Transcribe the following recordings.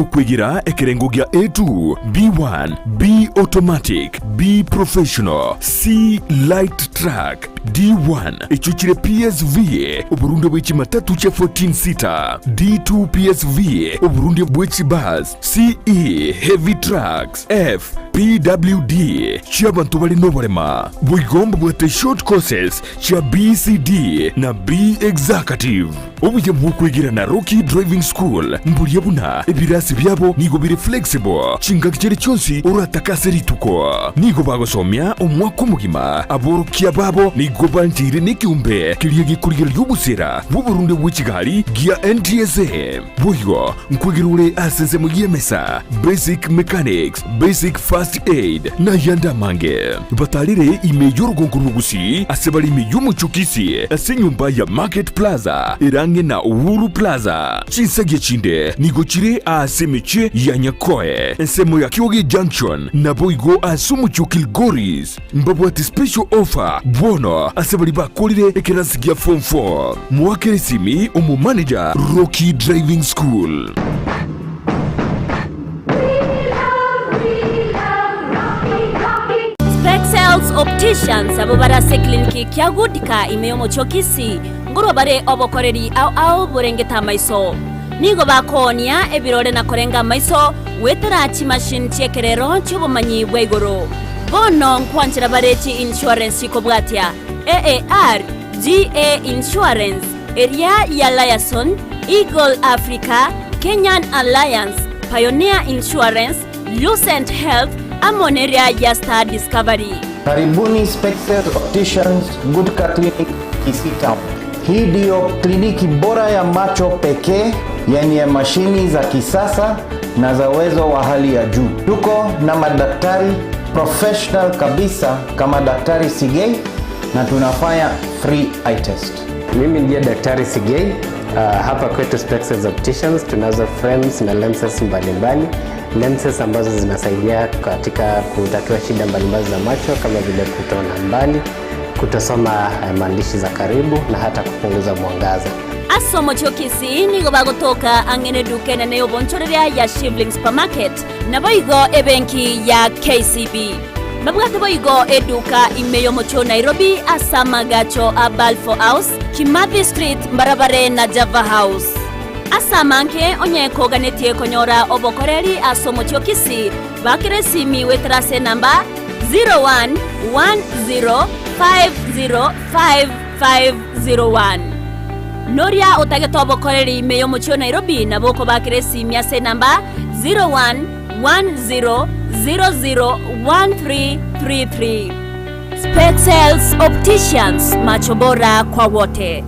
Okwegera ekerengo gia A2, B1, B Automatic, B Professional, C Light Truck, D1 echio chire PSV, oborundia bwe chimatatu chia 14 seater, D2 PSV, oborundia bwe chibus, CE Heavy Trucks, F PWD chi'abanto bare noborema. Boigo mbabwate short courses chia BCD na B Executive. Obuya bw'okwegera na Rocky Driving School mboria buna ebirasi biabo nigo bire flexible chingaki chiria chionsi oratake ase rituko. Nigo bagosomia omwaka omogima. Aborokia babo nigo bancheire nekeombe keria gekorigereria obosera bw'oborundia bwe chigari gia NTSA. Boigo nkwegera ore ase ensemo y'emesa, basic mechanics, basic first aid, na ayande amange. Batarire ime y'orogongo rw'Ogusii ase bare ime y'omochie o Kisii ase enyomba ya Market Plaza ere ang'e na Uhuru Plaza. Chinsagia chinde nigo chire aase emechie ya Nyakoe, ensemo ya Kioge Junction, naboigo ase omochie o Kilgoris. Mbabwate special offer bono ase baria bakorire ekerasi gia form 4. Moakere esimi omomanager Rocky Driving School. Spexels Opticians abwo bare ase ekliniki kia Goodka ime y'omochie o Kisii nkorwa bare obokoreri ao ao borengete amaiso. Nigo bakoonia ebirore na korenga amaiso goetera chimachine chi'ekerero chi'obomanyi bwa igoro. Bono nkwanchera bare chi insurance chikobwatia, AAR, GA Insurance, eria ya Liaison, Eagle Africa, Kenyan Alliance, Pioneer Insurance, Lucent Health, amo neria ya Star Discovery. Karibuni Spexels Opticians Gutka Clinic Kisii Town. Hii ndiyo kliniki bora ya macho pekee yenye mashini za kisasa na za uwezo wa hali ya juu. Tuko na madaktari professional kabisa kama Daktari Sigei na tunafanya free eye test. Mimi ndiye Daktari Sigei. Hapa kwetu Spexels Opticians tunazo frames na lenses mbalimbali, lenses ambazo zinasaidia katika kutatua shida mbalimbali za macho kama vile kutoona mbali, kutosoma maandishi za karibu na hata kupunguza mwangaza. Ase omochie o Kisii nigo bagotoka ang'e neduka enene y'obonchoreria ya Shivling Supermarket, naboigo ebenki ya KCB. Babwate boigo eduka ime y'omochie o Nairobi ase amagacho a Balfour House, Kimathi Street mbarabare na Java House. Ase amange onye koganetie konyora obokoreri ase omochie o Kisii, bakera esimi goetera ase enamba 0110505501. Noria otagete obokoreri ime y'omochie o Nairobi nabo okobakera esimi ase enamba 0110001333. Spexels Opticians, macho bora kwa wote.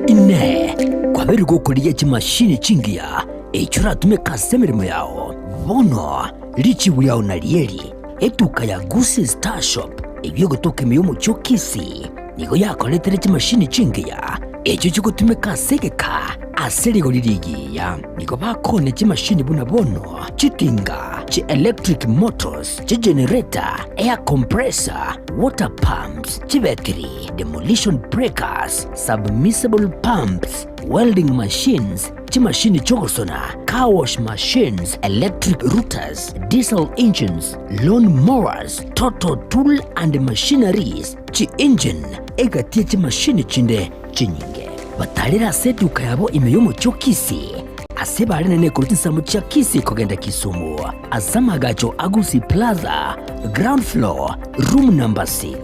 Inee! Kwabeire gokorigia chimashini chingiya echio oratumeke ase emeremo yao? Bono richibu riao narieri, Etuka ya Gusii Star Shop eyio egotoka ime y'omochie o Kisii nigo yakoretere chimashini chingiya echio chigotumeka ase egeka ase rigori rigiya. Nigo bakoonia chimashini buna bono chitinga, chi electric motors, chigenerator, air compressor, water pumps, chibetiri, demolition breakers, submersible pumps, welding machines, chimashini chi'ogosona, car wash machines, electric routers, diesel engines, lawn mowers, total tool and machineries, chi-engine, egati ye chimashini chinde chinyinge. Batarire ase eduka yabo ime y'omochie o Kisii, ase barenene korwa chinsemo chia Kisii kogenda Kisumu, ase amagacho a Gusii Plaza, ground floor, room number 6.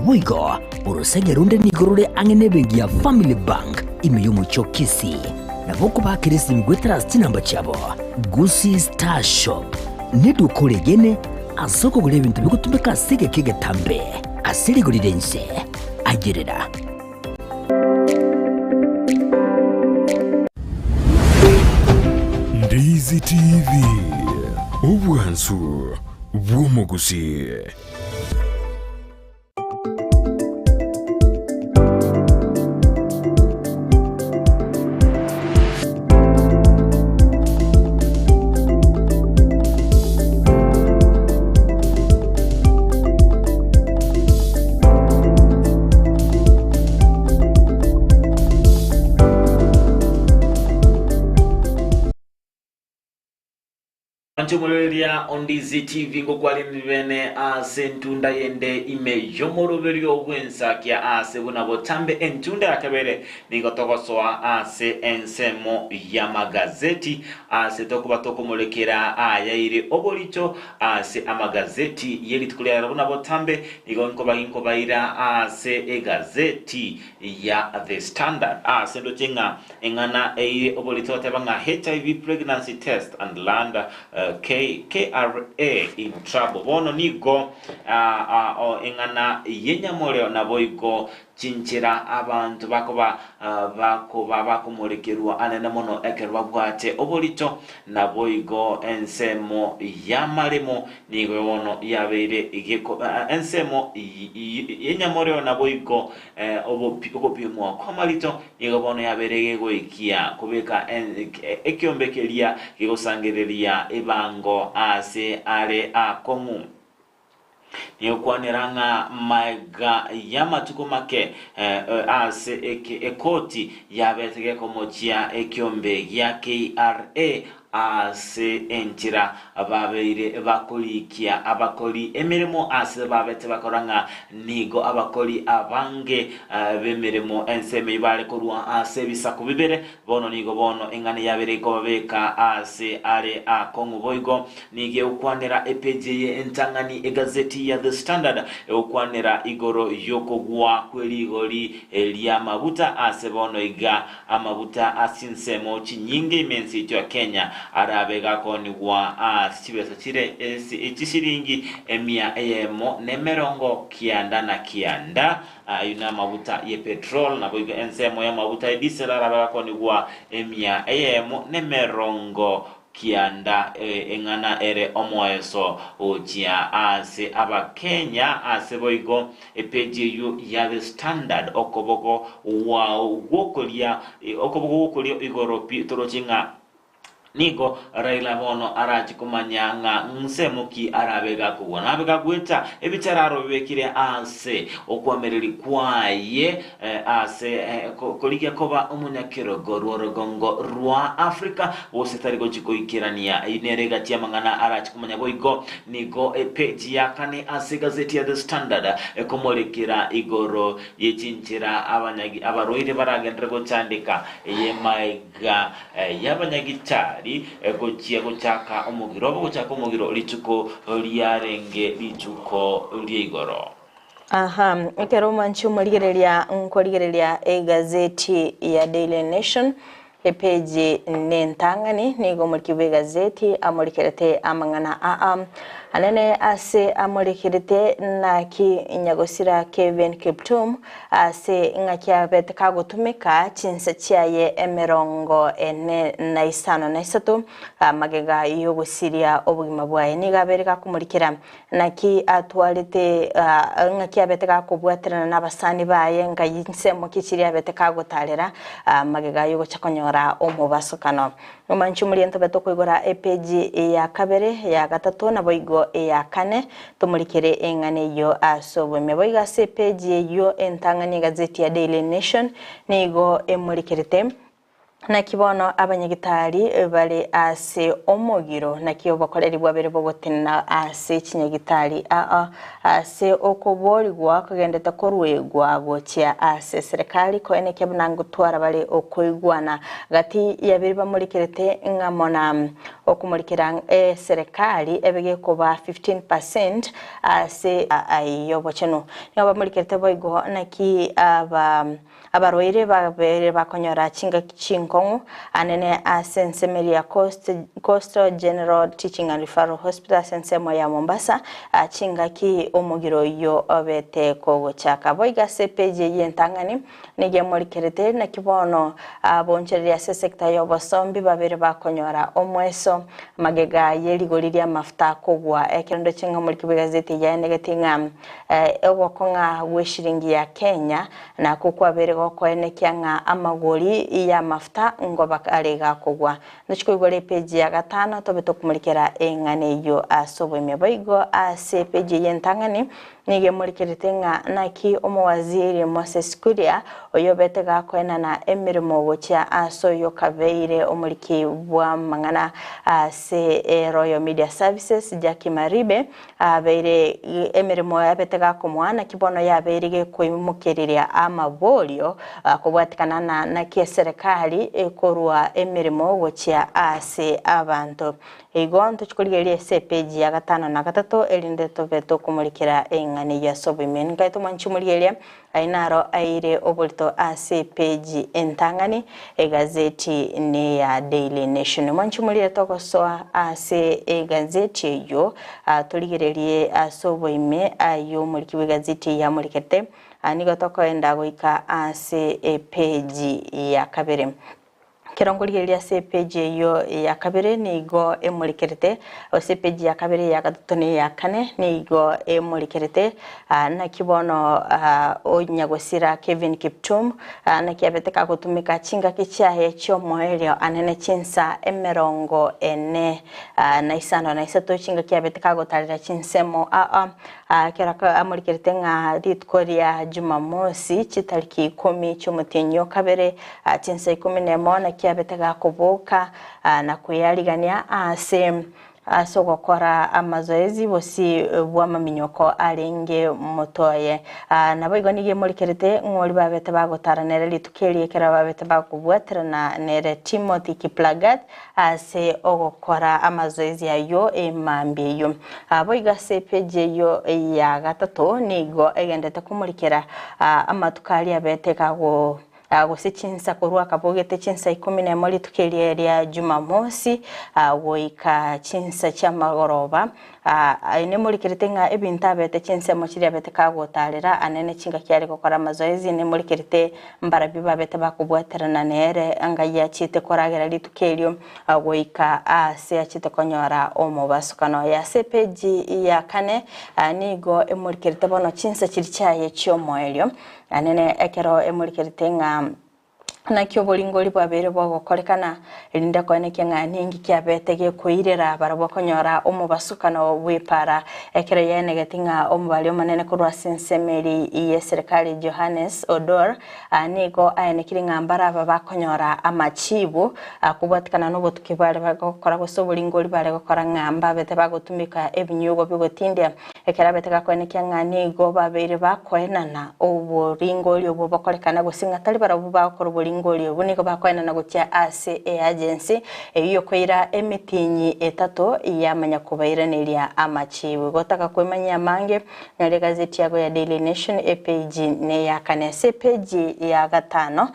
Boigo, orosege runde nigo rore ang'e nebenki ya Family Bank ime y'omochie o Kisii. Nabo okobakera esimi goetera ase chinamba chiabo, Gusii Star Shop neduka oregene ase okogora ebinto bigotumeka ase egeka egetambe ase rigori ri'ense. Ayerera. Ndizi TV, obwansu bw'omogusii. Mwanche omorereria o Ndizi TV ngokwarire bene ase entunda yende ime y'omoroberio bw'ensakia ase buna botambe entunda ya kabere nigo togosoa ase ensemo y'amagazeti ase tokoba tokomorekera ayaire oborito ase amagazeti y'erituko ria rero buna botambe nigo nkoba ginkobaira ase egazeti ya The Standard ase ndoche ng'a Eng'ana eye oborito goteba ng'a HIV pregnancy test and land KRA in trouble. Bono nigo eng'ana y'enyamoreo naboigo chinchera abanto bakoba bakoba bakomorekerwa anene mono ekero babwate oborito, naboigo ensemo y'amaremo nigo bono yabeire geko ensemo y'enyamoreo naboigo Ogopimwa kw'amarito nigo bono yabeire gegoikia kobeka ekiombe keria gegosangereria ebango aase are aakong'u. Nigokwanera ng'a magega y'amatuko make ase ekoti yabete gekomochia ekiombe gia KRA Ase enchera babeire bakorikia abakori emeremo ase babete bakora ng'a nigo abakori abange b'emeremo ensemo eyio bare korwa ase ebisaku bibere, bono nigo bono eng'ana yabeire ekobabeka aase are aakong'u. Boigo nigo egokwanera epeji eye entang'ani egazeti ya The Standard egokwanera igoro y'okogwa kwe rigori ri'amaguta ase bono iga Amaguta ase chinsemo chinyinge ime ense yaito ya Kenya arabe gakoonigwa ase chibesa chire chisiringi emia eyemo na emerongo kianda na kianda. Ayio namaguta ye petrol, naboigo ensemo y'amaguta ya diesel arabe gakoonigwa emia eyemo na emerongo Kianda eng'ana ere omoeso gochia ase Abakenya ase boigo epeji eyio ya The Standard okoboko gwao gwokoria okoboko gwokoria igoro pi toroche ng'a nigo Raila bono arache komanya ng'a nsemo ki arabe gakogwa nabe gagweta ebichararo bibekire ase okwamereri kwaye Ase korigia koba omonyakerogo rw'orogongo rwa Afrika, gose tari gochia koikerania. Eyio nere egati y'amang'ana arache komanya boigo. Nigo epeji ya kane ase egazeti ya The Standard ekomorekera igoro ye chinchera abarwaire baragenderere gochandeka ey'emaiga y'abanyagitari gochia gochaka omogiro obo gochaka omogiro rituko riarenge rituko ria igoro. Aha, ekero omwanchi omorigereria nkorigereria egazeti ya Daily Nation, epeji nentang'ani, nigo omoriki bw'egazeti amorikerete amang'ana aa. Anene ase amorikerete naki nyagosira Kevin Kiptum ase ng'aki abete kagotumeka chinsa chiaye emerongo ene na isano na isato magega y'ogosiria obogima bwaye. Nigo abere gakomorikera Naki atwarete, ng'aki abete gakobwaterana nabasani baye, ngai nsemo ki chiria abete kagotarera magega y'ogocha konyora omobasokano. Omanche omoria ntobe tokoigora epeji ya kabere, ya gatato, naboigo eya kane, tomorikere eng'ana eyio ase oboime. Boigo ase epeji eyio entang'ani egazeti ya Daily Nation nigo emorikerete. Naki bono abanyagitari bare ase omogiro, naki obokoreri bwabere bogotenena ase chinyagitari aa ase okoboorigwa kogendete koruegwa gochia ase eserekari, koenekia buna ngotwara bare okoigwana gati ya biria bamorikerete ng'amo na okomorikera eserekari ebe gekoba 15% ase ay'obochenu. Nigo bamorikerete boigo naki aba Abarwaire babere bakonyora chingaki chinkong'u anene ase ensemo eria ya Coastal General Teaching and Referral Hospital ase ensemo ya Mombasa chingaki omogiro oyio obete kogochaka. Boigo ase epeji eyio entang'ani nigo emorikerete naki bono abonchoreria ase esecta y'obosombi babere bakonyora omweso magega yerigori ri'amafuta kogwa ekero ndoche ng'a omoriki bw'egazeti eye aenegeti ng'a ogokong'a gw'eshiringi ya Kenya Nakwo kwabeire gokoenekia ng'a amagori y'amafuta ngoba are gakogwa. Ntochi koigora epeji ya gatano tobe tokomorikera eng'ana eyio ase oboime. Boigo ase epeji eye entang'ani nigo emorikerete ng'a naki omowaziri Moses Kuria oyobete gakoenana emeremo gochia ase oyo kabeire omoriki bw'amang'ana ase Royal Media Services Jackie Maribe abeire emeremo yabete gakomoa naki bono yabeire gekoimokereria amaborio kobwatikana na naki eserekari ekorwa emeremo gochia ase abanto. Igo ntochi korigereria ase epeji ya gatano na gatato erinde tobe tokomorikera eng'ana eyio ase oboime. Nkaete omwanchi omorigereria Ayio naro aeire oborito ase epeji entang'ani, egazeti neya Daily Nation. Mwanche morire togosoa ase egazeti eyio, torigererie ase oboime ayio omoriki bw'egazeti eyio amorikete. Nigo tokoenda goika ase epeji ya kabere. Ekero nkorigereria ase epeji eyio ya kabere nigo emorikerete, gose epeji ya kabere, eya gatato na eya kane nigo emorikerete, naki bono onyagosira Kevin Kiptum, naki abete kagotumeka chingaki chiaye chi'omoerio anene chinsa emerongo ene na isano na isato, chingaki abete kagotarera chinsemo aa. Ekero amorikerete ng'a rituko ria Jumamosi chitariki ikomi chi'omotienyi o kabere, chinsa ikomi nemo, naki abete gakoboka na kweyarigania aase ase ogokora amazoezi bosio bw'amaminyoko arenge motoye. Naboigo nigo emorikerete ng'a oria babete bagotara nere rituko erio ekero babete bakobwaterana nere Timothy Kiplagat ase ogokora amazoezi ayio emambia eyio. Boigo ase epeji eyio ya gatato nigo egenderete komorikera amatuko aria abete kago gose chinsa korwa akabogete chinsa ikomi nemo rituko eria ria Jumamosi goika chinsa chi'amagoroba. Aye nemorikerete ng'a ebinto abete chinsemo chiria abete kagotarera anene chingaki are gokora amazoezi, nemorikerete mbarabio babete bakobwaterana nere ngai achiete koragera rituko erio goika aase achiete konyora omobasukano oye. Ase epeji ya kane nigo emorikerete bono chinsa chiria chiaye chi'omoerio, anene ekero emorikerete ng'a Naki oboringori bwabeire bogokorekana, erinde koenekia ng'a ninki kiabete gekoirera barabwo konyora omobasukano bw'epaara, ekero yaenegeti ng'a omobari omonene korwa ase ensemo eria y'eserekari Johannes Odor nigo aenekire ng'a mbaraba bakonyora amachibu kobwatikana nobotuki bware bagokora gose oboringori bare gokora ng'a mbabete bagotumeka ebinyugwa bigotindia Ekero abete gakoenekia ng'a nigo babeire bakoenana oboringori obwo bokorekana gose ng'a tari barabwo bagokora oboringori obwo, nigo bakoenana gochia ase eagency eyio yokoira emitinyi etato yamanya kobairaneria amachibu. Gotaka kwemanyia amange, nyora egazeti yago ya Daily Nation epeji neya kane. Ase epeji ya gatano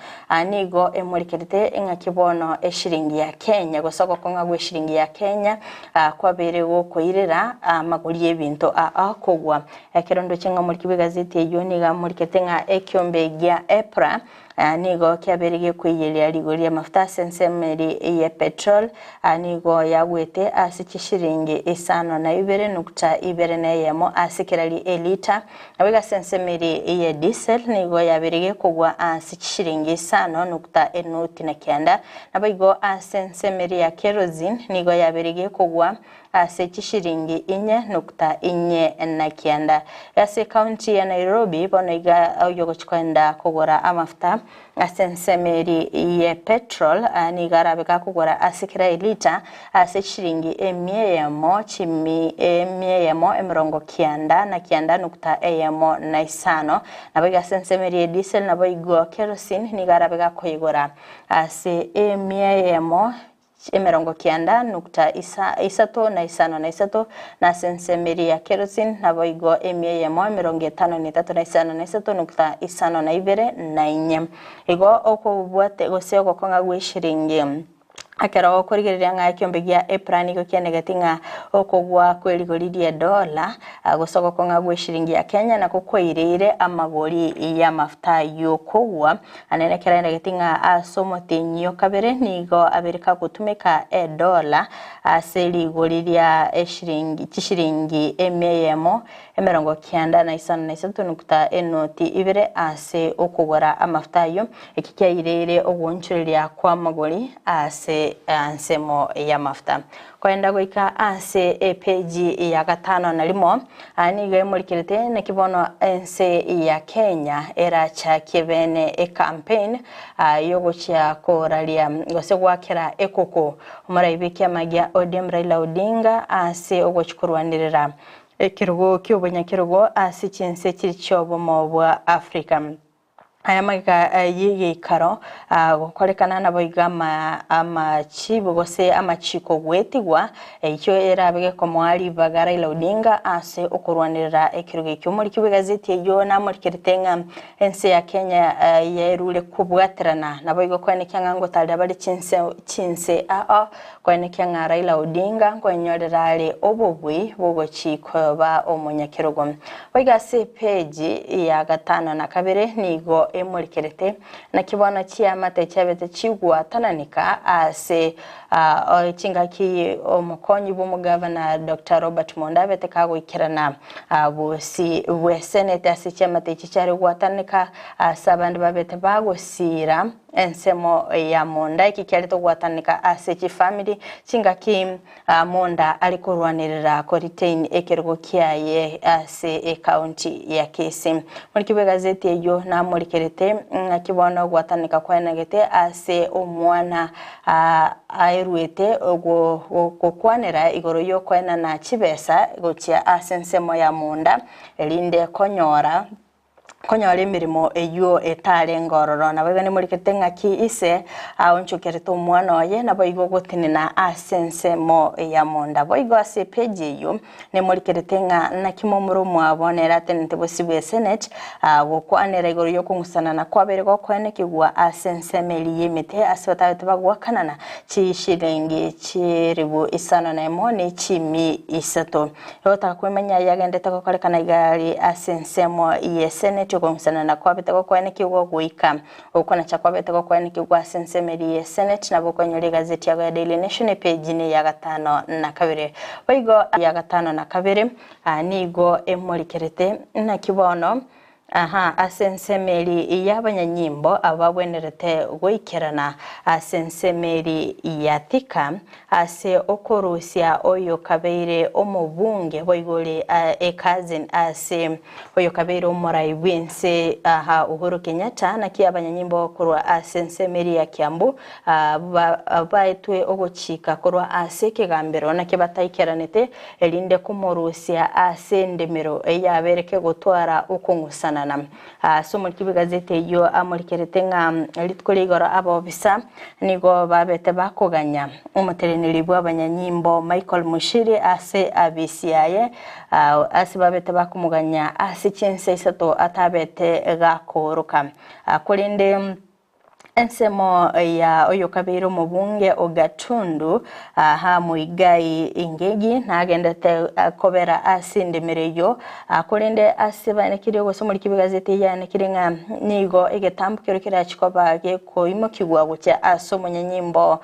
nigo emorikerete eng'aki bono eshiringi ya Kenya gose ogokong'a gw'eshiringi ya Kenya Kwabeire gokoirera amagori y'ebinto aa kogwa. Ekero ndoche ng'a omoriki bw'egazeti eyio nigo amorikete ng'a ekiombe gia EPRA nigo kiabeire gekoiyeria rigori ri'amafuta ase ensemo eria ye petrol nigo yagwete ase chishiringi isano na ibere nukta ibere na eyemo ase kera elita. Naboigo ase ensemo eria ye diesel nigo yabeire gekogwa ase chishiringi isano nukta enoti na kianda. Naboigo ase ensemo eria ya kerosene nigo yabeire gekogwa ase chishiringi inye nukta inye na kianda. Ase ekaunti ya Nairobi bono iga oyogochia koenda kogora amafuta ase ensemo eria ye petrol nigo arabe gakogora ase kera elita ase chishiringi emia eyemo chimi emia eyemo emerongo kianda na kianda nukta eyemo na isano. Naboigo ase ensemo eria ye diesel naboigo kerosene nigo arabe gakoigora Ase emia eyemo emerongo kianda nukta isa isato na isano na isato, na ase ensemo eria ya kerosene naboigo emia eyemo emerongo etano na etato na isano na isato nukta isano na ibere na inye. Igo okobwate gose ogokong'a gw'eshiringi. Ekero okorigereria ng'a ekiombe gia EPRA nigo kianegeti ng'a okogwa kw'erigori ri'edola gose ogokong'a gw'eshiringi ya Kenya nakwo kwaireire amagori y'amafuta y'okogwa. Naende ekero aenegeti ng'a ase omotienyi o kabere nigo abeire kagotumeka edola ase rigori ria eshiringi chishiringi emia eyemo 93 nukta enoti ibere ase okogora amafuta ayio, eki kiaireire ogoonchoreria kw'amagori ase ensemo y'amafuta. Koenda goika ase epeji ya gatano na rimo, aya nigo emorikerete naki bono ense ya Kenya erachakie bene ecampaign yogochia koraria gose goakera ekoko omorai bw'ekiama gia ODM Raila Odinga ase ogochia korwanerera Ekerogo ki'obonyakerogo ase chinse chiri chi'obomo bwa Afrika. Aya magega y'egeikaro gokorekana naboigo amachibo gose amachiko goetigwa, eyio erabe gekomoa ribaga Raila Odinga ase okorwanerera ekerogo ekio. Omoriki bw'egazeti eyio namorikerete ng'a ense ya Kenya yerure kobwaterana naboigo koenekia ng'a ngotarera bare chinse chinse ao Koenekia ng'a Raila Odinga nkoenyorera are obobui bogochi koba omonyakerogo. Boigo ase epeji ya gatano na kabere nigo emorikerete naki bono chiamate chiabete chigwatananika ase chingaki omokonyi bw'omogavana Doctor Robert Monda abete kagoikerana bosi bwe senate ase chiamate echi chiare gwatananeka ase abande babete bagosiira Ensemo ya monda eki kiarete ogwataneka ase chifamiri chingaki monda are korwanerera ko retain ekerogo kiaye ase ecounty ya Kisii. Moriki bw'egazeti eyio namorikerete ng'aki bono ogwataneka kwaenegete ase omwana aeruete gokwanera igoro yokoenana chibesa gochia ase ensemo ya monda erinde konyora konyora emeremo eyio etarenge ororo. Naboigo nimorikete ng'aki ise aonchokerete omwana oye, naboigo ogotenena ase ensemo ya monda. Boigo ase epeji eyio nimorikerete ng'a naki momura omwabo nere atenenete bosio bwe senate gokwanera igoro y'okong'usanana kwabeire gokoenekigwa ase ensemo eria y'emete ase batabete bagoakanana chishilingi chilifu isano na emo ne chimi isato. Gotaka kwemanya ayagendete gokorekana igari ase ensemo y'eseneti okong'usanana kwabete gokoenekigwa goika okonacha kwabete gokoenekigwa ase ensemo eria y'eseneti nabo okonyora egazeti yago ya Daily Nation epage ne ya gatano na kabere. Boigo ya gatano na kabere nigo emorikerete naki bono Aha, ase ensemo eria y'abanyanyimbo abagwenerete goikerana ase ensemo eria ya Thika, ase okorusia oyokabeire omobunge boigo ore ecousin ase oyokabeire omorai bw'ense aha Uhuru Kenyatta, naki abanyanyimbo korwa ase ensemo eria ya Kiambu baetwe ogochika korwa ase ekegambero naki bataikeranete erinde komorusia ase endemero eyabeire kegotwara okong'usanana. Ase omoriki bw'egazeti eyio amorikerete ng'a rituko ria igoro abobisa nigo babete bakoganya omoteneneri bw'abanyanyimbo Michael Mushiri ase abisi yaye ase babete bakomoganya ase chinsa isato atabete gakooroka. Korende Ensemo ya oyokabeire omobunge o Gatundu aa Muigai Ngigi nagendete kobera ase endemero eyio, korende ase baenekirie gose omoriki bw'egazeti eye aenekirie ng'a nigo egetambo keria kerachi koba gekoimokigwa gochia ase omonyanyimbo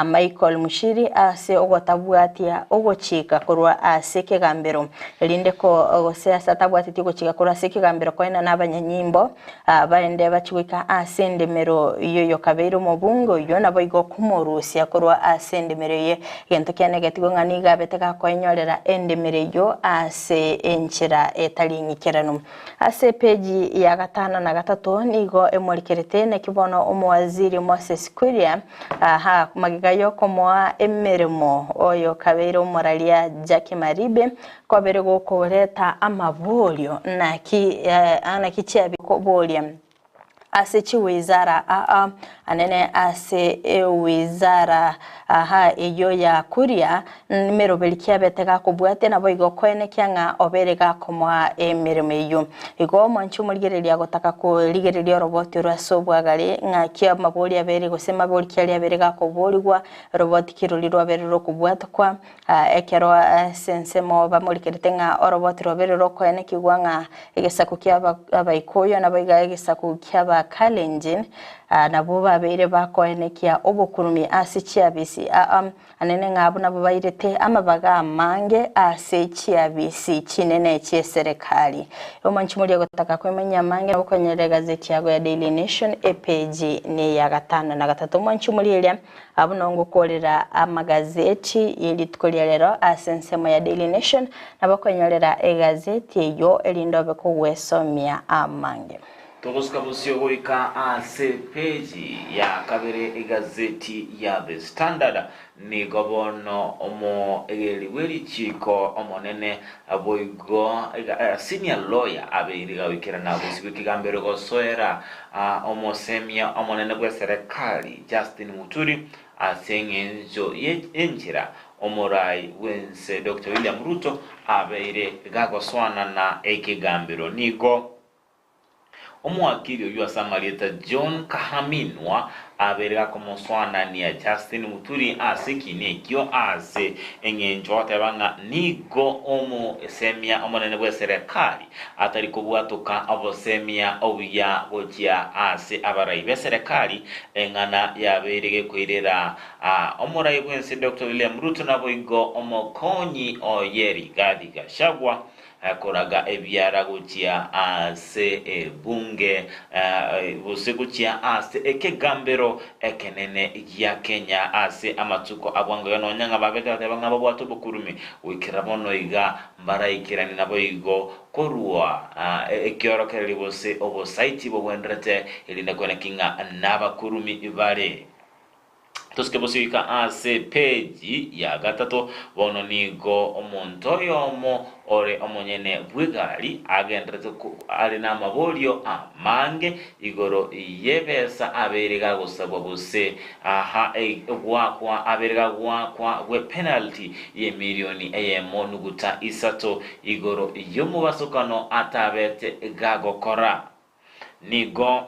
Michael Muchiri ase ogotabwatia ogochika korwa ase ekegambero erinde ko gose ase atabwatetie ogochika korwa ase ekegambero koenana abanyanyimbo. Abarende bachie goika ase endemero y'oyokabeire omobunge oyio, naboigo komorusia korwa ase endemero eye. Egento kiane getigwe ng'a nigo abete gakoenyorera endemero eyio ase enchera etari eng'ikeranu. Ase epeji ya gatano na gatato nigo emorikerete naki bono omowaziri Moses Kuria aha magega y'okomoa emeremo oyokabeire omoraria Jackie Maribe Kwabere gokoreta amaborio, naki naki chiabe koboria. Ase chiwizara aa anene ase ewizara aha eyio ya Kuria, nemeroberi kiabete gakobwatia naboigo koenekia ng'a obeire gakomoa emeremo eyio. Igo omwanchi omorigereria agotaka korigereria oroboti orwo ase obwagare ng'aki amabori abeire gose mabori ki aria abeire gakoborigwa, roboti ki roria rwabeire rokobwatekwa. Ekero ase ensemo bamorikerete ng'a oroboti rwabeire rokoenekigwa ng'a egesaku ki'Abaikuyu naboigo egesaku ki'Abakalenjin nabwo babeire bakoenekia obokurumi ase chiabisi anene ng'a abwo nabwo bairete amabaga amange ase chiabisi chinene chi'eserekari. Omonchi moria ogotaka kwemanyia amange nabo okonyerera egazeti yago ya Daily Nation epeji neya gatano na gatato. Omonchi moria eria Abwo nao ngokorera amagazeti ye rituko ria rero ase ensemo ya Daily Nation, nabo okonyorera egazeti eyio erinde obe kogwesomia amange. Togosuka bosio goika ase peji ya kabere egazeti ya The Standard. Nigo bono omoegeri bw'erichiiko omonene boigo senior lawyer abeire gagoikerana bosio bw'ekegambero gosoera omosemia omonene bw'eserekari Justin Muturi ase eng'encho y'enchera omorai bw'ense Doctor William Ruto abeire gagosoanana ekegambero. Nigo Omowakili oyio ase amarieta John Kahaminwa abeire gakomosoanania Justin Muturi ase ekiina ekio ase eng'encho agoteba ng'a nigo omosemia omonene bw'eserekari atari kobwatoka obosemia obuya gochia ase abarai b'eserekari eng'ana yabeire gekoirera omorai bw'ense Doctor William Ruto naboigo omokonyi oye Rigathi Gachagua Koraga ebiara gochia ase ebunge, gose gochia ase ekegambero ekenene gia Kenya ase amatuko a bwango iga, nonya ng'a babete bateba ng'a babwate obokurumi, goikera bono iga mbaraikeranie naboigo korua ekiorokererio gose obosaiti bogwenerete, erinde koeneki ng'a nabakurumi bare. Tosike bosio goika ase peji ya gatato. Bono nigo omonto oyomo ore omonyene bw'egari agenderete are namaborio amange igoro y'ebesa abeire gagosabwa gose aha goakwa abeire gagoakwa gwe penalty y'emilioni eyemo nuguta isato igoro y'omobasokano atabete gagokora. Nigo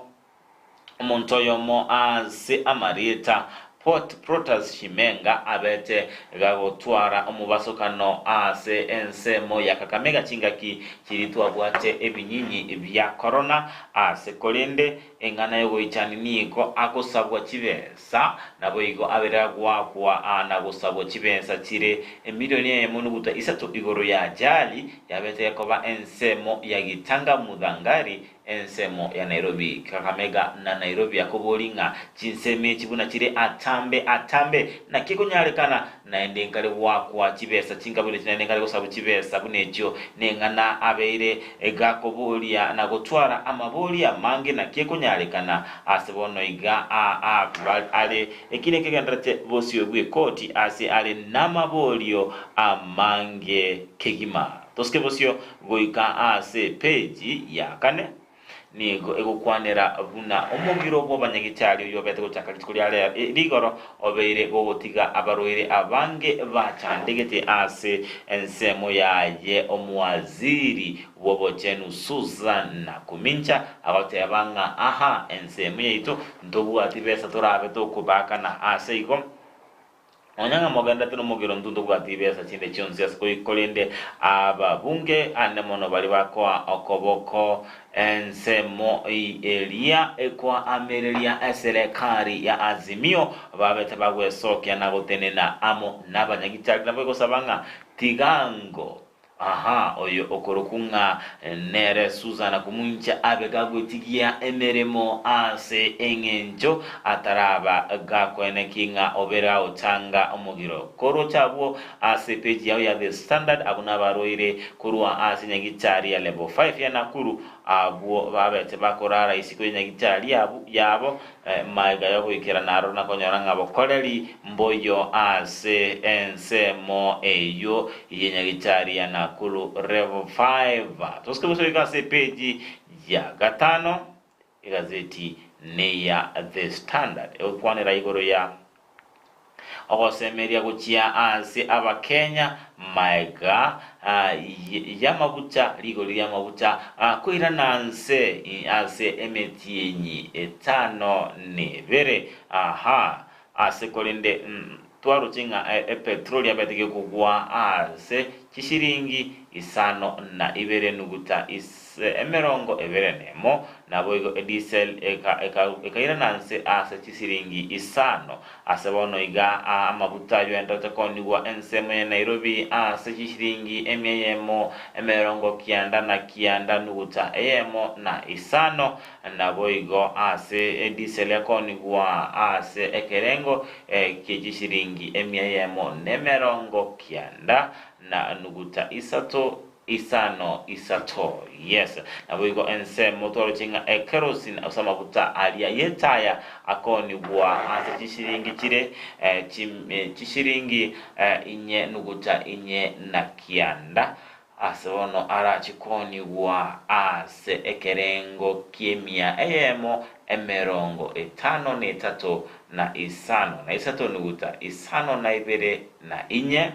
Omonto oyomo ase amarieta Port Protus Shimenga abete gagotwara omobasokano ase ensemo ya Kakamega chingaki chiria twabwate ebinyinyi bia Corona ase korende eng'ana yogoichani nigo agosabwa chibesa naboigo abere agoakwa na gosabwa chibesa chire emilioni eyemo nuguta isato igoro ya ajali yabete gekoba ensemo ya Gitanga Muthangari Ensemo ya Nairobi, Kakamega na Nairobi akobori ng'a chinsemo echi buna chire atambe atambe naki ekonyarekana naende nkare goakwa chibesa chinka buna echi naende nkare gosabwa chibesa buna echio neng'ana abeire gakoboria na gotwara amabori amange naki ekonyarekana ase bono iga a a are eki nekegenderete bosio bw'ekoti ase are namaborio amange kegima. Tosike bosio Goika ase epeji ya kane nigo egokwanera buna omogiro bw'abanyagitari oyio obete gochaka rituko ria rero rigoro obeire gogotiga abarwaire abange bachandegete ase ensemo yaye omowaziri bw'obochenu Susan Nakumincha agoteba ng'a aha ensemo yaito ntobwati besa torabe tokobakana ase igo Nonya ng'a mogenderete nomogiro intwe ntobwati besa chinde chionsi ase korende ababunge ande mono baria bakoa okoboko ensemo eria ekoamereria eserekari ya Azimio babete bagwesokia na gotenena amo nabanyagitari nabo egosaba ng'a tigango Aha, oyo okorokwa ng'a nere Susana komoincha abe gagwetigia emeremo ase engencho ataraba gakoeneki ng'a obere agochanga omogiro. Koroche abwo ase epeji yao ya The Standard abwo nabarwaire korwa ase nyagichari ya Level 5 ya Nakuru abwo babete bakorara isiko ye nyagichari yabo Magega y'ogoikerana aroro na konyora ng'a bokoreri mboiyo ase ensemo eyio ye Nyagichari ya Nakuru Level 5. Tosike bosoika ase epeji ya gatano. Egazeti neya The Standard egokwanera igoro ya ogosemeria gochia ase Abakenya maega y'amabucha rigori ri'amabucha koirana nse ase emetienyi etano nebere. Aha ase korende twaroche ng'a epetroli yabete gekogwa ase chishiringi isano na ibere nuguta emerongo ebere nemo, naboigo edisel ekairana nse ase chisiringi isano. Ase bono iga amabuta ayio konigwa ensemo ya Nairobi ase chishiringi emia eyemo emerongo kianda na kianda nuguta eyemo na isano, naboigo ase edisel yakonigwa ase ekerengo kie chishiringi emia eyemo nemerongo kianda na nuguta isato isano isato. Yes, naboigo ensemo twaroche ng'a ekerosene ase amabuta aria yetaya akonigwa ase chishiringi chire chishiringi inye nuguta inye na kianda. Ase bono arachikonigwa ase ekerengo ki'emia eyemo emerongo etano na etato na isano na isato nuguta isano na ibere na inye.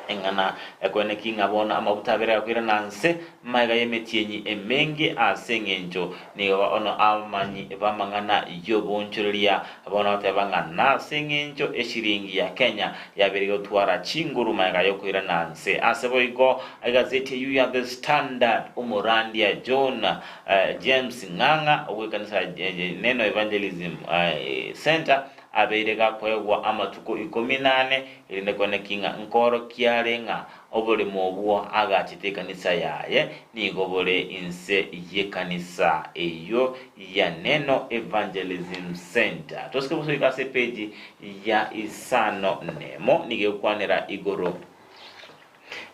Eng'ana ekoeneki ng'a bono amabuta abere akoirana nse maiga y'emetienyi emenge ase eng'encho nigo bono abamanyi b'amang'ana y'obonchoreria bono bateba ng'a nase eng'encho eshiringi ya Kenya yabere gotwara chinguru maiga y'okoirana nse. Ase boigo egazeti eyio ya The Standard omorandia John James Ng'ang'a ogwekanisa Neno Evangelism Center abeire gakoegwa amatuko ikomi na ane, erinde kweneki ng'a nkoorokia are ng'a oboremo obwo agachete ekanisa yaye nigo bore inse y'ekanisa eyio ya Neno Evangelism Centre. Tosike gosoika ase epeji ya isano nemo, nigo egokwanera igoro.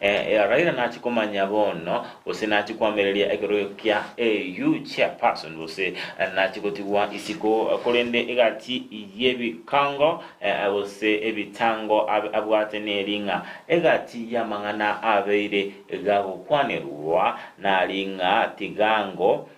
Raila nachie komanya bono gose nachie koamereria ekerogo kia AU chairperson gose nachie gotigwa isiko korende egati y'ebikango gose ebitango abwate neri ng'a egati y'amang'ana abeire gagokwanerwa nari ng'a tigango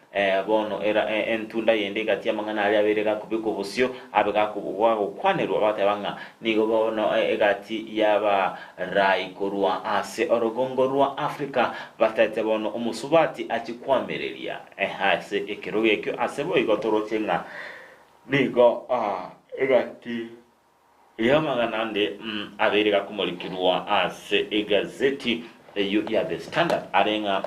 Bono era entunda yende egati y'amang'ana aria abeire gakobekwa bosio, abe gagokwanerwa, bagateba ng'a nigo bono egati y'abarai korwa ase orogongo rwa Afrika bataete bono omosubati achie koamereria ase ekerogo ekio. Ase boigo toroche ng'a nigo egati y'amang'ana ande abeire gakomorikirwa ase egazeti eyio ya The Standard are ng'a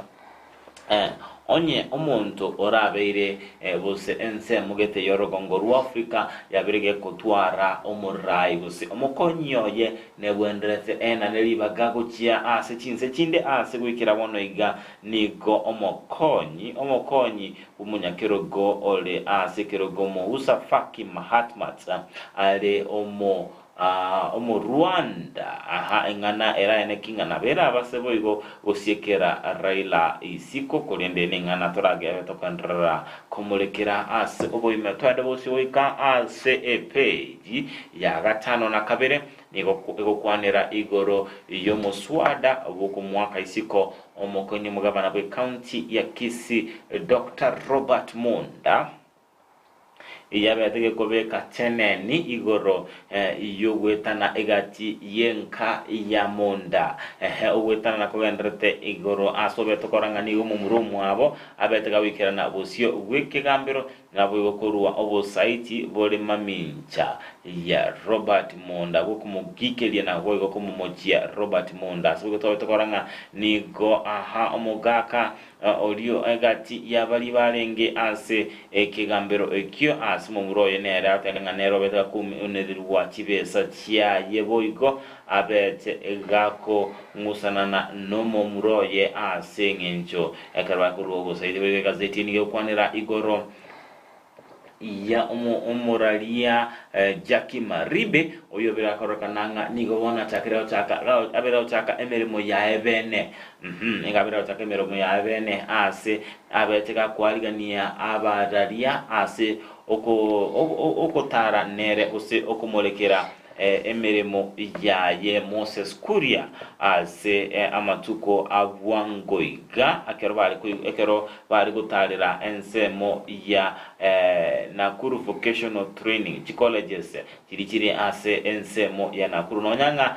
onye omonto orabeire gose ensemo gete y'orogongo rwa Afrika yabeire gegotwara omorai gose omokonyi oye nebwenderete enane ribaga gochia ase chinse chinde ase goikera bono iga nigo omokonyi omokonyi Omonyakerogo ore ase ekerogo Moussa Faki Mahatmat are omo Omorwanda aha eng'ana eraene ki ng'a nabo erabase boigo gosiekera Raila isiko korende neng'ana toragebe togenderera komorekera ase oboime twende bosio goika ase epeji ya gatano na kabere Nigo egokwanera igoro y'omoswada bw'okomoaka isiko omokonyi omogabana bw'ecounty ya Kisii Doctor Robert Munda, yabete gekobeka cheneni igoro y'ogwetana egati y'enka ya Munda. Ogwetana nakogendererete igoro ase obete okora ng'a nigo omomura omwabo abete gagoikerana bosio bw'ekegambero Naboigo korwa obosaiti bore mamincha ya Robert Munda bw'okomogikeria naboigo komomochia Robert Munda. Ase boigo twabete korora ng'a nigo aha omogaka orio egati y'abaria barenge ase ekegambero ekio ase omomura oye nere atebe ng'a nere obete gakomunererwa chibesa chiaye boigo abete gakong'usanana nomomura oye ase eng'encho Ekero bakorua obosaidi boigo egazeti nigo egokwanera igoro ya omoraria Jackie Maribe oyio obere akororekana ng'a nigo bono achakire gochaka abere gochaka emeremo yaye bene nigo abere gochaka emeremo yaye bene ase abete gakwarigania abararia ase okotara nere gose okomorekera emeremo yaye Moses Kuria ase amatuko a bwango iga ekero bare ekero bare gotarera ensemo ya Nakuru Vocational Training chicolleges chiria chire ase ensemo ya Nakuru nonya ng'a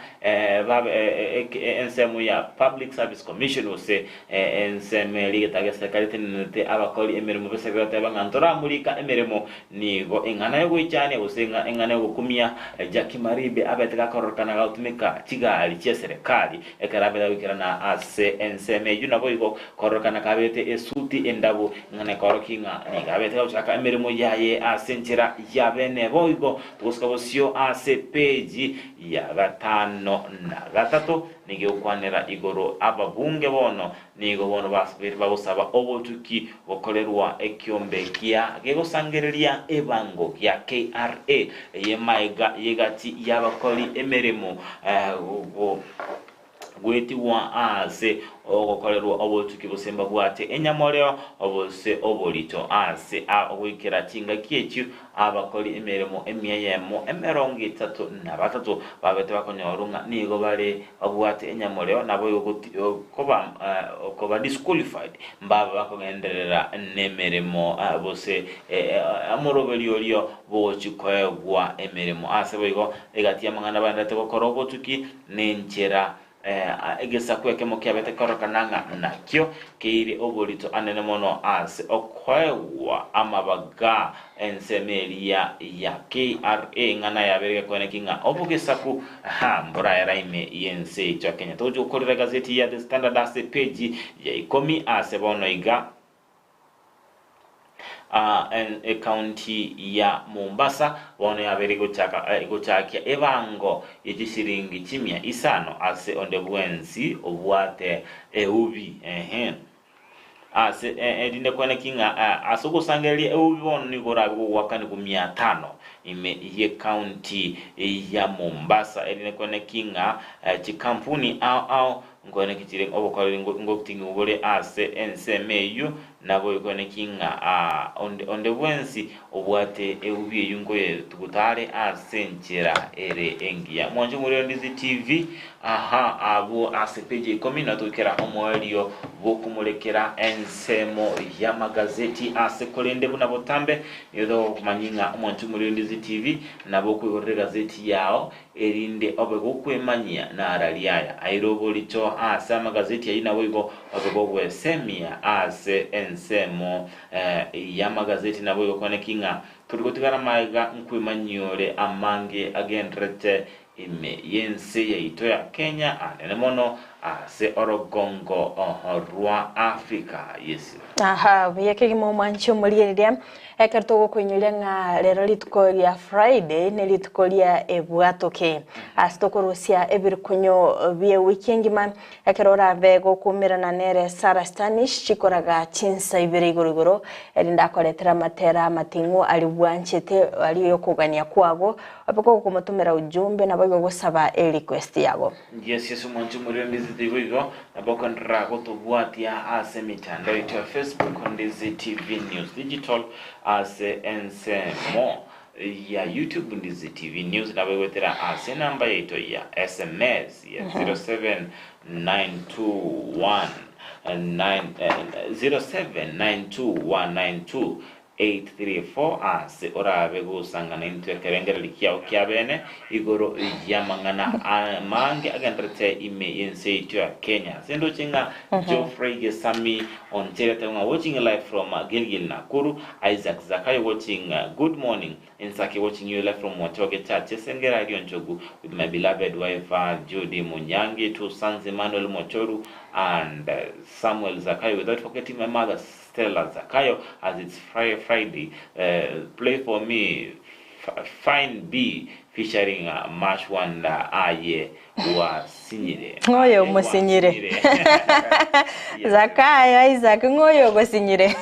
babe ensemo ya Public Service Commission gose ensemo eria egetabo gia serikali etenenerete abakori emeremo b'eserikali goteba ng'a ntoramorika emeremo nigo eng'ana y'ogoichania gose eng'ana y'ogokumia Jacky Maribe abete gakororokana gagotumeka chigari chia serikali Ekero abete goikerana ase ensemo eyio naboigo kororokana kabete esuti endabu, ng'a nekorokia ng'a nigo abete gochaka emeremo yaye ase enchera ya bene. Boigo togosuka bosio ase epeji ya gatano na gatato, nigo egokwanera igoro ababunge bono nigo bono babeire bagosaba obotuki gokorerwa ekiombe kia gegosangereria ebango gia KRA eye maega yegati y'abakori emeremo goetigwa ase ogokorerwa obotuki gose mbabwate enyamoreo gose oborito ase ogoikera chingaki echio Abakori emeremo emia eyemo emerongo etato na batato babete bakonyorwa ng'a nigo bare babwate enyamoreo, naboigo koba koba disqualified, mbabe bakogenderera nemeremo gose omoroberio oria bogochia koegwa emeremo. Ase boigo egati y'amang'ana baendererete gokora obotuki nenchera Egesaku ekemo kiabete korokana ng'a nakio keire oborito anene mono ase okoegwa amabaga ensemo eria ya KRA ing'ana yabeire gekoeneki ng'a obogesaku ha mboraera ime y'ense yaito ya Kenya. Togochia gokorera egazeti ya The Standard ase epeji ya ikomi ase bono iga. Ekaunti ya Mombasa bono yabeire egochakia ebango ye chishiringi chimia isano ase onde bwensi obwate eubi. Ase erinde kweneki ng'a ase ogosangereria eubi bono nigo orabe gogoakanigwa mia tano ime y'ekaunti ya Mombasa erinde kweneki ng'a chikampuni ao ao Nkoeneki chire obokoreri ngoting'igwa bore ase ensemo eyio, naboigo nkoeneki ng'a onde bwensi obwate eubi eyio nkoyetuguta are ase enchera ere engiya. Mwanche omorero Ndizi TV, aha abwo ase page ya ikomi natoikera omoerio bw'okomorekera ensemo y'amagazeti ase korende buna botambe nigo togokomanyia ng'a omwanche omorero Ndizi TV nabo okoigorera egazeti yao erinde obe gokwemanyia narari aya aire oborito ase amagazeti ayio naboigo obe gogwesemia ase ensemo y'amagazeti naboigo kwane ki ng'a tori gotigara magega nkwemanyia ore amange agendererete ime y'ense yaito ya Kenya anene mono ase orogongo rwa Africa. Yes. Aha, buya kegima omwanchi omorigereria, Ekero togokoinyoria ng'a rero rituko ria Friday nerituko ria ebwatoke ase tokorusia ebirikunyo bi'ewiki engima, ekero orabe gokumerana nere Sarah Stanish chikoraga chinsa ibere igoro igoro erinde akoretere amatera amating'u aria bwanchete aria yokogania kwago obe gokomotomera ujumbe naboigo gosaba erequest yago. Yes yes omwanchi omorero Ndizi TV igo nabo okoenderera gotobwatia ase emitandao yaito ya Facebook Ndizi TV News Digital ase ensemo ya YouTube Ndizi TV News nabo egoetera ase enamba yaito ya SMS ya 07921 07921928 834 Ase orabe gosangana intwe ekerengererio kiao kia bene igoro y'amang'ana amange agenderete ime y'ense yaito ya Kenya. Ase ndoche ng'a Geoffrey Gesami onterete ng'a watching live from Gilgil Nakuru, Isaac Zakayo watching good morning Ensake watching you live from Mochoge Church Esengera Rionchogu with my beloved wife Judy Munyangi, two sons Emmanuel Mochoru and Samuel Zakayo without forgetting my mother Stella Zakayo as it's Friday play for me Fine B featuring Mash Wonder aye gwasinyire. Ng'oyo omosinyire. Zakayo Isaac ng'oyo ogosinyire.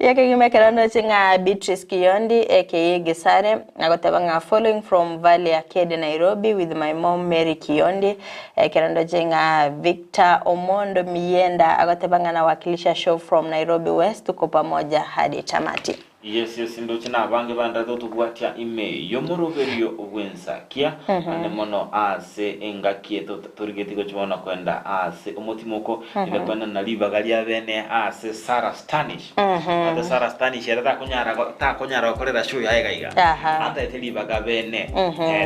Yakegima ekero ndoche ng'a Beatrice Kiyondi aka Gesare agoteba ng'a following from Valley Arcade Nairobi with my mom Mary Kiyondi Ekero ndoche ng'a Victor Omondo Miyenda agoteba ng'a nawakilisha show from Nairobi West tuko pamoja hadi tamati. Yes yes ndoche nabange banderete gotobwatia ime yomoroberio bw'ensakia ande mono ase engaki eye torigetie gochia bono koenda ase omotimoko rinde koenana ribaga ria bene ase Sarah Stanish ate Sarah Stanish ere takonyara takonyara gokorera show yaye iga iga antaete ribaga bene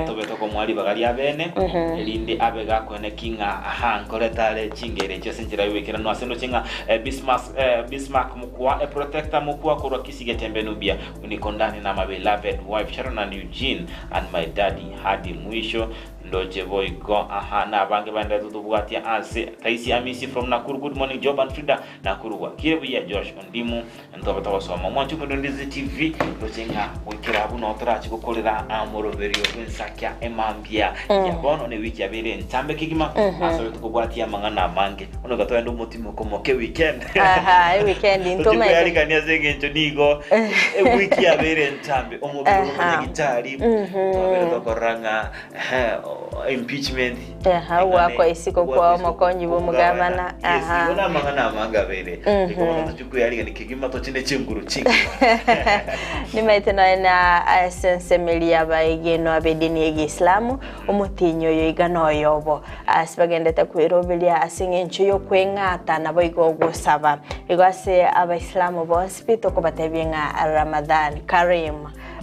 tobe tokomoa ribaga ria bene erinde abe gakoeneki ng'a aha nkorete are chingero echio ase enchera y'oboikeranu ase ndoche ng'a Bismas Bismarck Mokwa, a protector Mokwa korwa Kisii Getembe Nubia, Uniko ndani na my beloved wife Sharon and Eugene and my daddy hadi mwisho ndoche boigo aha nabange baenderete gotobwatia ase Taisi Amisi from Nakuru good morning Job and Frida Nakuru bwakire buya Josh Ondimu ntobe togosoma omwancho omoino Ndizi TV ndoche ng'a goikera abwo noo torachi gokorera amoroberio bw'ensakia emambia ya bono ne wiki yabeire entambe kegima ase oyo tokobwatia amang'ana amange Bono iga twagenda omotimoko moke weekend. Aha, eweekend Tochia ntomanyete. koyarikania ase eng'encho nigo ewiki yabeire entambe omobere Aha. omonyagitari twabere tokorora ng'a ehe, o- impeachment Aha, eng'ana gwakwa isiko kwa gwakwa isiko omokonyi kwa bw'omogabana. omogabana. Yes, Aha. igo namang'ana amange abeire igo bono tochia koyarigania kegima tochie ne chinguru chingima. Nimaete nonya na ase ensemeri y'abaegenwa b'edini y'Egeisilamu, omotienyi oyo iga noyobo. Ase bagenderete kweroberia ase engencho y'okweng'ata naboigo ogosaba. Igo ase Abaisilamu bonsi pi tokobatebia ng'a Ramadhan Kareem.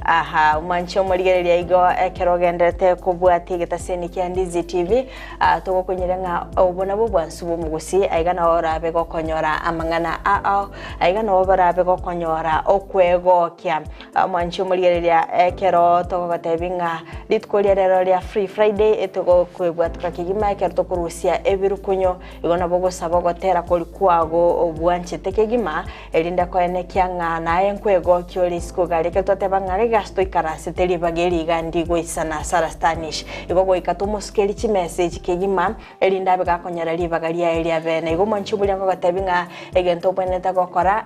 Aha, omwanche omorigereria igo ekero ogenderete kobwatia egetaseni kia Ndizi TV, ah, togokonyera ng'a obo nabwo obwansu bw'omogusii, aiga nao orabe gokonyora amang'ana ao, aiga nao barabe gokonyora okwegokia. Omwanchi omorigereria ekero togogotebia ng'a rituko ria rero ria Free Friday etogokwebwatoka kegima ekero tokorusia ebirukunyo, igo nabo ogosaba ogotera koria kwago obwanchete kegima, erinde koenekia ng'a naye nkwegokia ore isiko iga aria. Ekero twateba ng'a riga ase toikaransete ribaga eri iga ndigoisana Sarah Stanish, igo goika tomosukerie chimessage kegima, Erinde abe gakonyora ribaga riaye ria bene. Igo omwanchi oboria ngogotebi ng'a egento obwenerete gokora,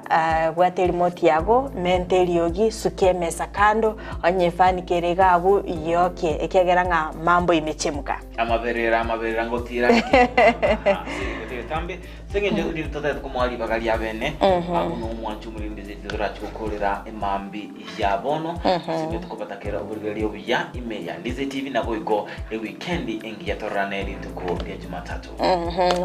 bwata erimoti yago, menta eriogi, sukia emesa kando, onye efani kere iga abwo, yokie, ekiagera ng'a mambo imechemuka. Amaberera, amaberera ngotira ake ase egento egetambe, ase eng'encho riri totagete komoa ribaga ria bene, abwo nomwanchi omorindi torachi gokorera emambi ya bono, ase intwe tokobatakera oborigereria obuya ime ya Ndizi TV naboigo ewikendi engiya tororane rituko ria Jumatatu.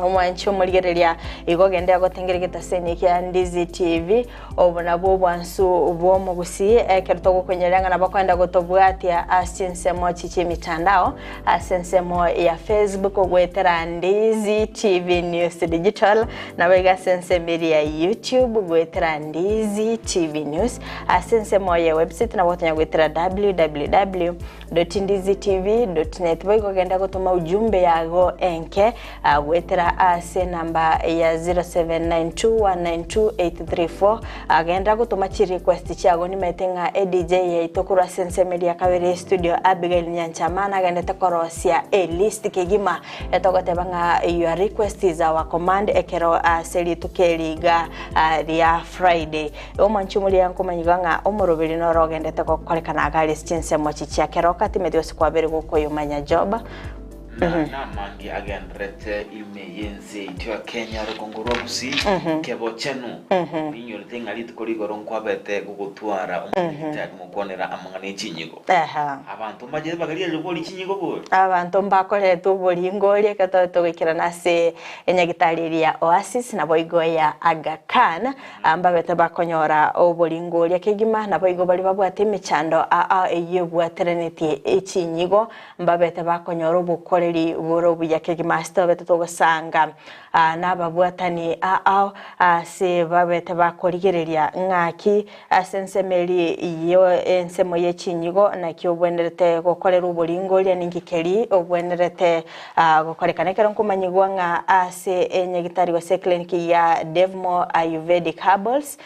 Omwanchi omorigereria igo ogende agotengere egetaseni kia Ndizi TV obo nabwo obwansu bw'omogusii ekero togokonyereria ng'a nabo kwenda gotobwatia ase chinsemo chi chi'emitandao ase ensemo ya Facebook goetera Ndizi TV News Digital nabo iga ase ensemo eria ya YouTube goetera Ndizi TV News ase ensemo ya website nabo otonya goetera www www.ndizitv.net boigo genda gotoma ujumbe yago enke ah, goetera ase enamba ya 0792192834 Ah, genda gotoma chirequest chiago nimaete ng'a edj yaito korwa ase ensemo eria kabere studio Abigail Nyanchama nagendete korosia elist kegima etogoteba ng'a your request is our command ekero ase rituko eri iga ah, ria Friday Omwanchi omoria nkomanyiga ng'a omoroberi noro ogendete gokorekana iga aria ase chinsemo echi chia keroka, timeti gose kwabere gokoyomanya Job. Na namange agendererete ime y'ense yaito ya Kenya, orogongo rwa Gusii, kebochenu. Ninyorete ng'a rituko rigoro nkwabete gogotwara omonyagitari mokwanera amang'ana e chinyigo. Abanto mbachete bakaria ribori chinyigo bori. Abanto mbakorete oboringo oria ekero twabete togoikerana ase enyagitari eria ya Oasis naboigo ya Aga Khan. Mbabete bakonyora oboringoria kegima, naboigo baria babwate emechando aa eyio ebwateranetie echinyigo, mbabete bakonyora obokoreri bore obuya kegima. Ase twabete togosanga nababwatani aao ase babete bakorigereria ng'aki ase ensemo eria yo ensemo ye chinyigo naki obwenerete gokorera oboringoria ninki keri obwenerete Gokorekana ekero nkomanyigwa ng'a ase enyagitari gose eclinic ya Devmo Ayurvedic Herbals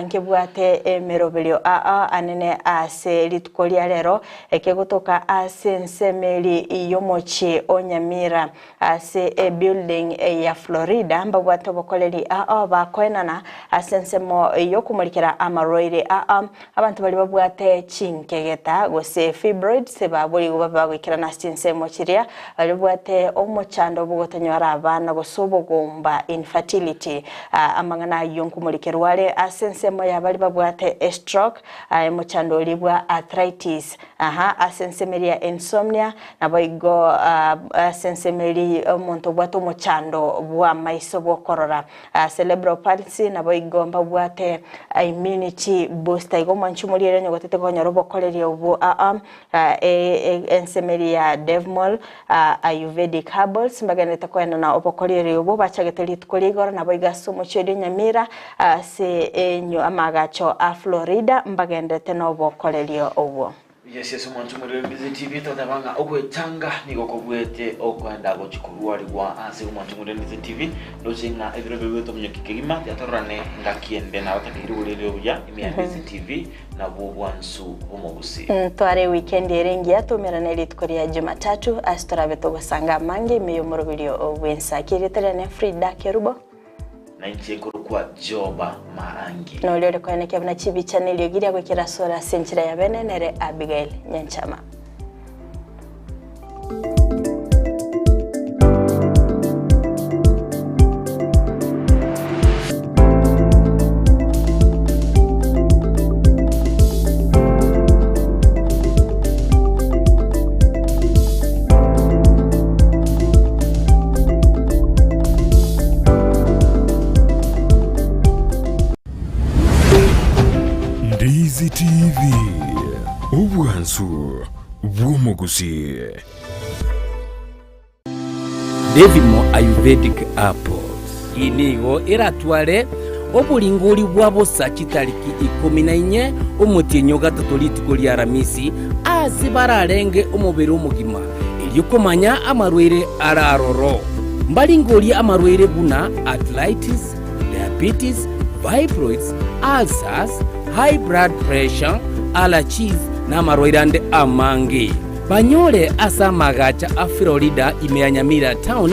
nkebwate emeroberio aa anene ase rituko ria rero ekegotoka ase ensemo eri y'omochie. o Nyamira ase ebuilding ya Florida mbabwate obokoreri ao bakoenana ase ensemo yokomorikera amarwaire ao abanto baria babwate chinkegeta gose fibroids baborigwe babe bagoikerana ase chinsemo chiria baria babwate omochando bw'ogotanyora abana gose obogomba infertility amang'ana ayio nkomorikerwa are ase ensemo ya baria babwate estroke omochando oria bwa arthritis Aha, ase ensemo eria ya insomnia, naboigo ase ensemo eria omonto obwate omochando bw'amaiso bw'okorora, cerebral palsy, naboigo mbabwate immunity booster. Igo omwanchi omoria eria onye gotete konyora obokoreria obwo aa ensemo eria ya Devmol Ayurvedic Herbals mbagenderete koenana obokoreria obwo bachagete rituko ria igoro naboigo ase omochie oria o Nyamira Ase enywe amaagacho a Florida mbagenderete nobokorerio obwo. Yes yes omwancho omorero Embizi TV toteba ng'a ogwechanga nigo kobuete okwenda gochi korwarigwa ase omwancho omorero Embizi TV ndoche ng'a ebiro bibuete omonyoki kegima tiatororane ngaki ende nagotakeire oborere obuya ime ya Embizi TV nabwo obwansu bw'omogusi. Ntware ewikendi ere engiya toumerane rituko ria Jumatatu ase torabe togosanga amange ime y'omoroberio bw'ensa. Erieta riane Frida Kerubo. Na inche nkorokwa Joba Maangi. Na oria ore koenekia buna chibicha na eriogi riago ekerasore ase enchera ya bene nere Abigail Nyanchama. Ndizi TV, obwansu bw'omogusii. Devimo Ayurvedic Herbals. Eye nigo eratware oboringori bwa bosa chitariki ikomi na inye omotienyi o gatato rituko ria Aramisi, aase bararenge omobere omogima, erio komanya amarwaire are aroro. Mbaringorie amarwaire buna arthritis, diabetes, fibroids, ulcers, high blood pressure, allergies, na amarwaire ande amange. Banyore ase amagacha a Florida ime ya Nyamira Town.